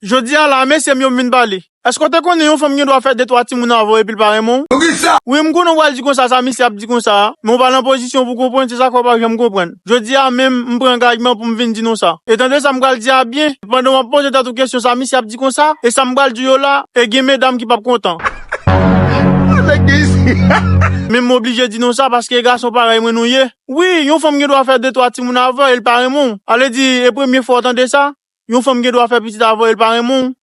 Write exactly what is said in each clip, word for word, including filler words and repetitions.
Jodi a la, mesye m yo m vin pale. Èske w te konnen yon fanm gen dwa fè de twa timoun avè w epi l pa renmen w? Poukisa? Wi, m konnen w pral di konsa sa misye ap di konsa a, men w pa nan pozisyon pou w konprann, se sa k fè w pa janm konprann. Jodi a menm, m pran angajman pou m vin di nou sa. E tande sa m pral di a byen, pandan w ap poze tèt ou kesyon sa misye ap di konsa, e sa m pral di w yo la, e gen medam ki p ap kontan. Men m oblije di nou sa paske e gason parèy mwen nou ye. Wi, yon fanm gen dwa fè de twa timoun avè w e l pa renmen w. Ale di, e premye fwa w tande sa? Yon fanm gen dwa fè pitit avè w e l pa renmen w,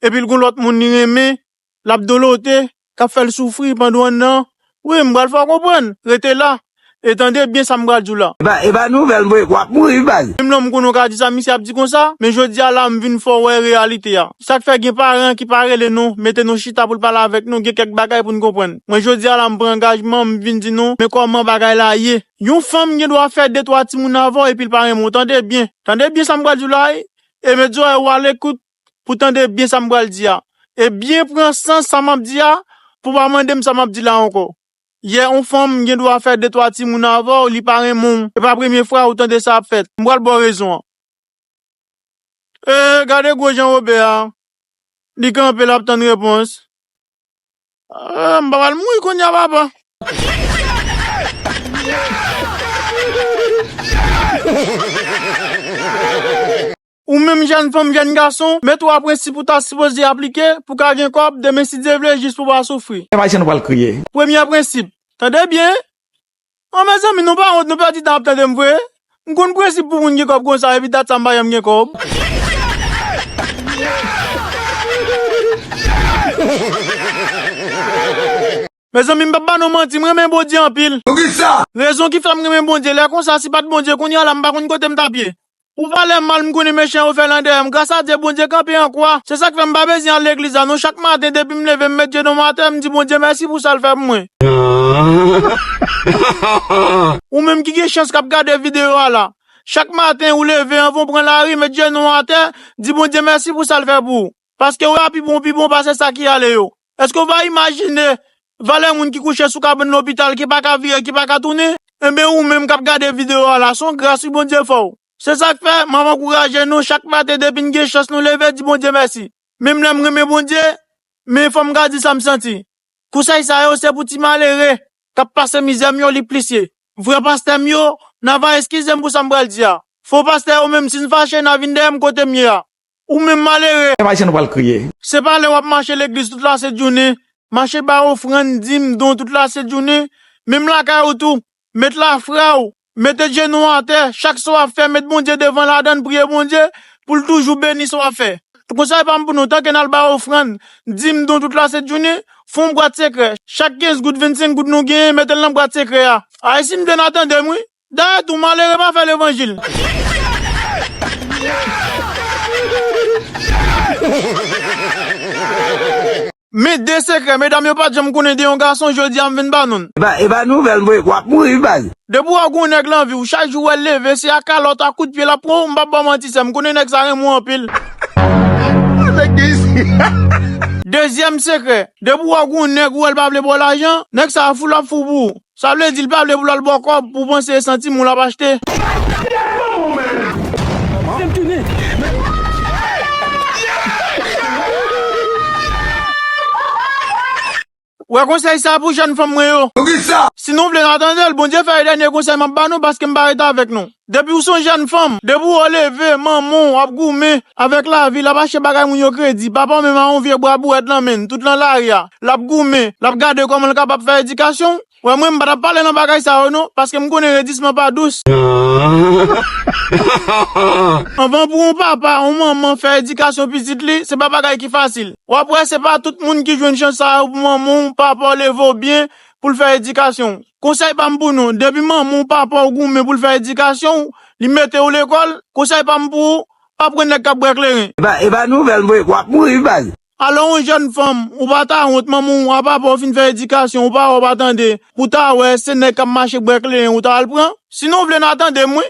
epi l gon lòt moun li renmen, l ap dolote, k ap fè l soufri pandan w nan. Wi, m pral fè w konprann. Rete la. E tande byen sa m pral di w la. E pa, e pa nouvèl, mwen, w ap mouri, baz. Menm lè m konnen w ka di sa misye ap di konsa, men jodi a la, m vin fè w wè reyalite a. Sa k fè gen paran ki pa rele nou, mete nou chita pou l pale avèk nou, gen kèk bagay pou n konprann. Mwen, jodi a la, m pran angajman, m vin di nou, men kòman bagay la ye. Yon fanm gen dwa fè de twa timoun avè w epi l pa renmen w. Tande byen. Tande byen sa m pral di w la, wi. E mezanmi, w alekout pou tande byen sa m pral di a. E byen pran sans sa m ap di a, pou w pa mande m sa m ap di la ankò. Yè, yon fanm gen dwa fè de twa timoun avè w, li pa renmen w. E pa premye fwa ou tande sa ap fèt. M pral ba w rezon an. E, gade gwo Jan Wobè a. Li kanpe, l ap tann repons. E, m pa pral mouri kounye a, papa. Ou menm jèn fanm, jèn gason, men twa prensip ou ta sipoze aplike pou w ka gen kòb demen si Dye vle, jis pou w pa soufri. Kè Ayisyen nou pral kriye. Premye prensip. Tande byen. An, mezanmi, nou pa wont, nou pèdi tan ap tande m vre. M konn prensip pou moun gen kòb konsa, epi dat sa m pa janm gen kòb. Mezanmi, m p ap ba nou manti, m renmen Bondye anpil. Poukisa? Rezon ki fè m renmen Bondye, lè konsa, si pa t Bondye, kounye a la, m pa konn kote m t ap ye. Pou valè mal m konnen mechan yo fè nan dèyè m, gras a Dye, Bondye kanpe an kwa. Se sa k fè m pa bezwen al legliz la non. Chak maten, depi m leve, m met jenou m atè, m di Bondye mèsi pou sa l fè pou mwen. Ou menm ki gen chans k ap gade videyo a la, chak maten ou leve, anvan w pran lari, met jenou w atè, di Bondye mèsi pou sa l fè pou ou. Paske w a pi bon, pi bon pase sa ki ale yo. Èske w pa imajine valè moun ki kouche sou kabann lopital, ki pa ka vire, ki pa ka tounen? Enben, ou menm k ap gade videyo a la, se yon gras wi Bondye fè w. Se sa k fè, m ap ankouraje nou chak maten depi n gen chans nou leve, di Bondye mèsi. Menm lè m renmen Bondye, men fò m ka di sa m santi. Konsèy sa yo se pou ti malere k ap pase mizè m yo li plis ye. Vrè pastè m yo, n a va eskize m pou sa m pral di a. Fo pastè yo menm si n fache n a vin dèyè m kote m ye a. Ou menm malere. Kè Ayisyen nou pral kriye. Se pa lè w ap mache legliz tout lasent jounen, mache ba ofrann, dim, don tout lasent jounen, menm lakay ou tou, met lafwa w, mete jenou w atè, chak sa w ap fè, met Bondye devan ladan l, priye Bondye pou l toujou beni sa w ap fè. Konsèy pa m pou nou, tanke n al ba ofrann, dim, don tout lasent jounen, fè yon bwat sekrè. Chak kenz goud, vennsenk goud nou genyen, mete l nan bwat sekrè a. Ayisyen m te nan tande m wi. Dayè tou, malere pa fè levanjil. Men de sekrè, medam yo pa t janm konnen de yon gason, jodi a m vin ba nou l. E pa, e pa nouvèl, mwen, w ap mouri, baz. Depi w wè gon nèg l anvi w, chak jou w wè l leve, se a kalòt, a kout pye l ap pran w, m p ap ba w manti, sè m, m konnen nèg sa renmen w anpil. Dezyèm sekrè, depi w wè gon nèg ou wè l pa vle ba w lajan, nèg sa a fou l ap fou pou ou. Sa vle di l pa vle pou l al ba w kòb pou w panse e santim ou l ap achte. Wè konsèy sa pou jèn fanm mwen yo. Poukisa? Si nou vle n a tande l, Bondye fè e dènye konsèy m ap ba nou paske m pa rete avèk nou. Depi w se yon jèn fanm, depi w leve, manman w ap goumen avèk lavi, l ap achte bagay moun yo kredi, papa w menm a yon vye bwa bouwèt nan men l, tout nan lari a, l ap goumen, l ap gade kòman l kapab fè edikasyon w. Wè mwen, m pa t ap pale nan bagay sa yo non, paske m konnen redisman pa dous. Anvan pou yon papa, yon manman fè edikasyon pitit li, se pa bagay ki fasil. W ap wè se pa tout moun ki jwenn chans sa yo pou manman w, papa w leve w byen, pou l fè edikasyon w. Konsèy pa m pou nou, depi manman w, papa w goumen pou l fè edikasyon w, li mete w lekòl, konsèy pa m pou ou, pa pran nèg k ap bwè kleren. E pa, e pa nouvèl, mwen, w ap mouri, baz. Alò, yon jèn fanm, ou pa ta wont, manman w a papa w fin fè edikasyon, ou pa wè, w pa tande, pou w ta wè, se nèg k ap mache bwè kleren ou ta al pran? Sinon, w vle n a tande m, wi.